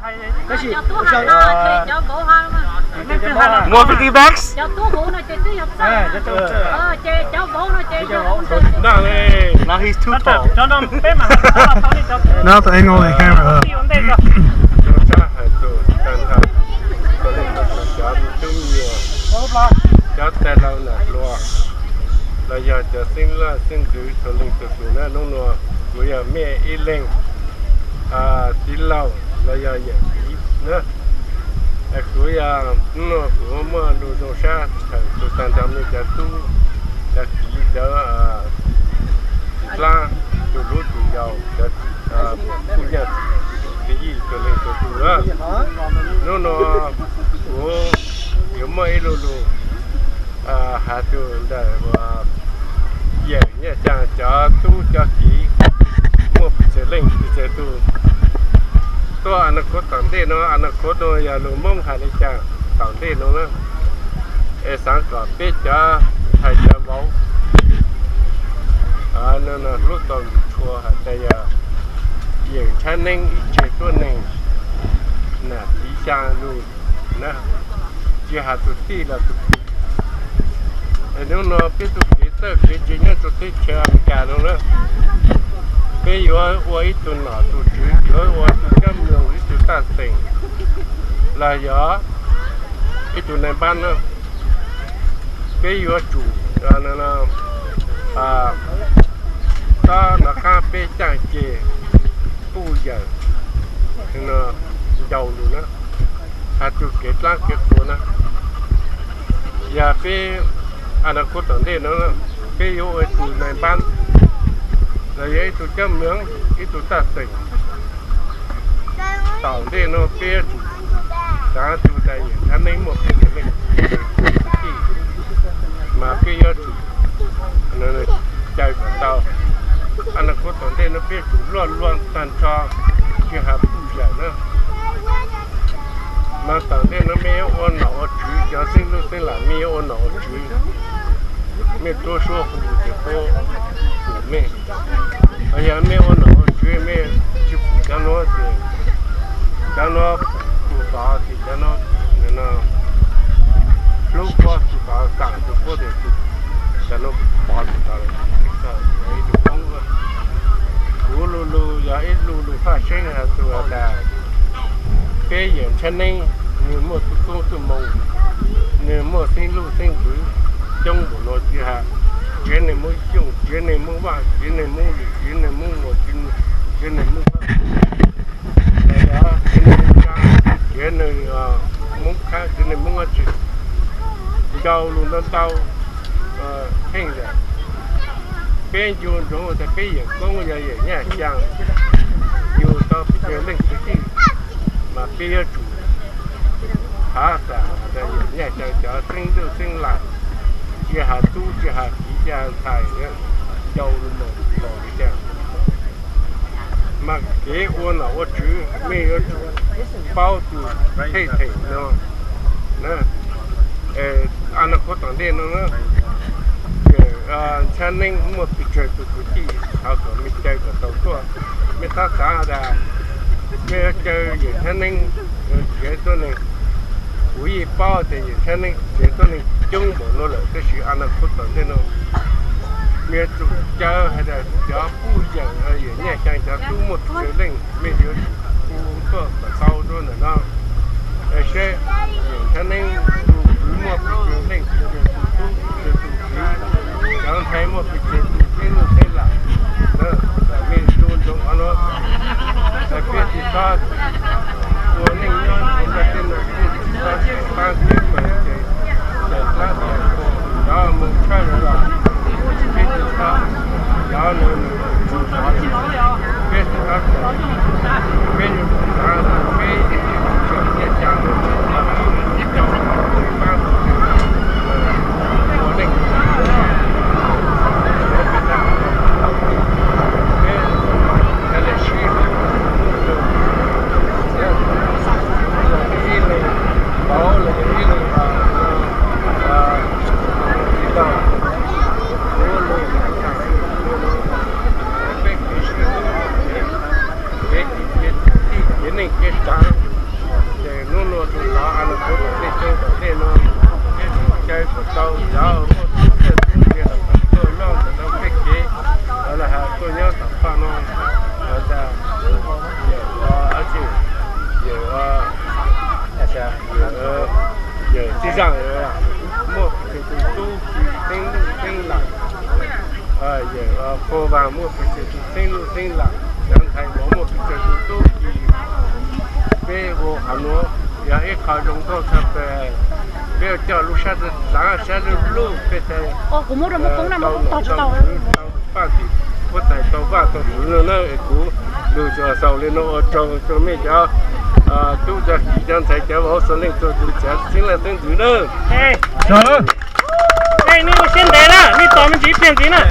Tab sis cov tub hab, cov vauv hab. More fifty bags? Cov tub huv no ces twb yog txawj. Cov vauv no ces yog huv ntawd. Now he's too tall. Now the angle of the camera up. Cov tub nyuas, cov tij laug nam hluas, los yog cov xeeb leej xeeb ntxwv txhua leej txhua tus na, hnub no kuv yog mej ib leeg tij laug los yog yawm txiv na. Kuv yog, hnub no kuv muaj lus zoo sab thawm tus tag nrho mej cov tub, cov kiv, cov txiv hlob, tus hlub tus yau, cov phooj ywg txiv yij txhua leej txhua tus na. Hnub no kuv yuav muaj ib lo lus has txug ntawm uas yawm Nyaj Xyaa cov tub cov kiv muaj pes tsawg leej pes tsawg tug tuaj a na khuv tom ntej no, a na khuv no yog lus Hmoob hais li cas tom ntej no na. Es xaav kom peb cov ntxhais cov vauv hlub tau lus tshua has tas yog yawm Ntshaab Neeb ib tse tuab neeg nam txiv xyaa lug na, tsi has tug tij los tug kiv. Es hnub no peb tug kev txawj kev ntse nyob rua teb chaws Amelikas no na, peb yuav ua ib tug nom tug tswv, yuav ua ib tug coj moog, ib tug taj xeem, los yog ib tug nai npaab na. Peb yuav tsum tob nov qaab peb caaj ceg puj yawm ncau lug na, has txug kev dlaab kev qhua na. Yog peb a na khuv tom ntej no peb yuav ua ib tug nai npaab los yog ib tug coj moog, ib tug taj xeem, tom ntej no peb yuav tsum xaav txug tas yawm Ntshaab Neeb muaj pes tsawg leej, mas peb yuav tsum caw kom tau. A na khuv tom ntej no peb yuav tsum luaj luaj taag nrho, tsi has puj yawm na. Mas tom ntej no mej yuav ua nom ua tswv, cov xeeb ntxwv xeeb laus mej yuav ua nom ua tswv, mej tuab suab hu ces puab pum mej. Yog mej ua nom ua tswv mej tsi pum cov nuav ces cov nuav pum tod ces cov nuav hlub puab tsi tod, xaam rua puab tes cov nuav pov tsi tod. Kuv lu lug yog ib lu lug faj seeb has txug tas peb yawm Ntshaab Neeb nwg muaj txuj koob txuj moo, nwg muaj xeeb luj xeeb ntxwv coob npaum nuav tsi has, tsev neeg Moob Xyooj, tsev neeg Moob Vaaj, tsev neeg Moob Lwm, tsev neeg Moob Muas, tsev neeg Moob Vaaj, tsev neeg Moob Khaab, tsev neeg Moob Ab Tsi, ncau lug ntau ntau theej lawm. Peb ncu ntsoov tas peb yawm koob yog yawm Nyaj Xyaa, yug tau peb leej kwv tij, mas peb yuav tsum thov tas yawm Nyaj Xyaa cov xeeb ntxwv xeeb laus, tsi has tub tsi has kiv tsi has ntxhais, ncau lug moog los li cas, mas kev ua nom ua tswv mej yuav tsum paub txug thej theem no. A na khuv tom ntej no na, Ntshaab Neeb muaj pes tsawg tug kwv tij, thov kom mej caw kom tau tuaj. Mej txhob xav tas mej yuav caw yawm Ntshaab Neeb tsev tuab neeg. Kuv yeej paub tas yawm Ntshaab Neeb tsev tuab neeg coob npaum nuav lawm, tab sis a na khuv tom ntej no mej yuav tsum caw has tas cov puj yawm yawm Nyaj Xyaa cov tub muaj pes tsawg leej, mej yuav tsum hu tuaj kom tau rua ntawm no. Saib yawm Ntshaab Neeb tug kwv muaj pes tsawg leej, pes tsawg tug tub, pes tsawg tug kwv, cov ntxhais muaj pes tsawg tug, teb nuj teb lam, kom mej ncu ntsoov qhov nuav. Peb tsi txhob ua neej nyob rua ntiaj teb no, peb tsi txhob paab tsi paab ces cawm dlaab cawm qhua cov moog tshawb lawm los peb tsi txhob, cov nws nws tsi txhob, peb tsi txhob cawm, peb yuav tsum xaav tas peb tseem Nyaj Xyaa lug, peb tsi txhob paab ua neej, peb txhad le sib ib leeg vauv los yog ib leeg tij laug, kuv lug Yawm Txiv Zaj muaj pes tsawg tus tub ki xeeb luj xeeb lam, yawm Phuj Vaj muaj pes tsawg tus xeeb luj xeeb lam, yawm Nthaiv Vauv muaj pes tsawg tus tub ki. Peb ua qhov nuav yog ib qho zoo nkauj tshaj plaws. Peb ua coj lub sab xaav sab lub lub peb tau tau paj tim huab tais tau vaj tau tsuv no na. Es kuv lug xaus li no ua tsaug rua mej cov tub cov kiv cov ntxhais cov vauv xaav leej txhua tus txav xeeb leej xeeb ntxwv na. Nej ua siab ntev na, nej tos me ntsis ib pliag ntxiv na.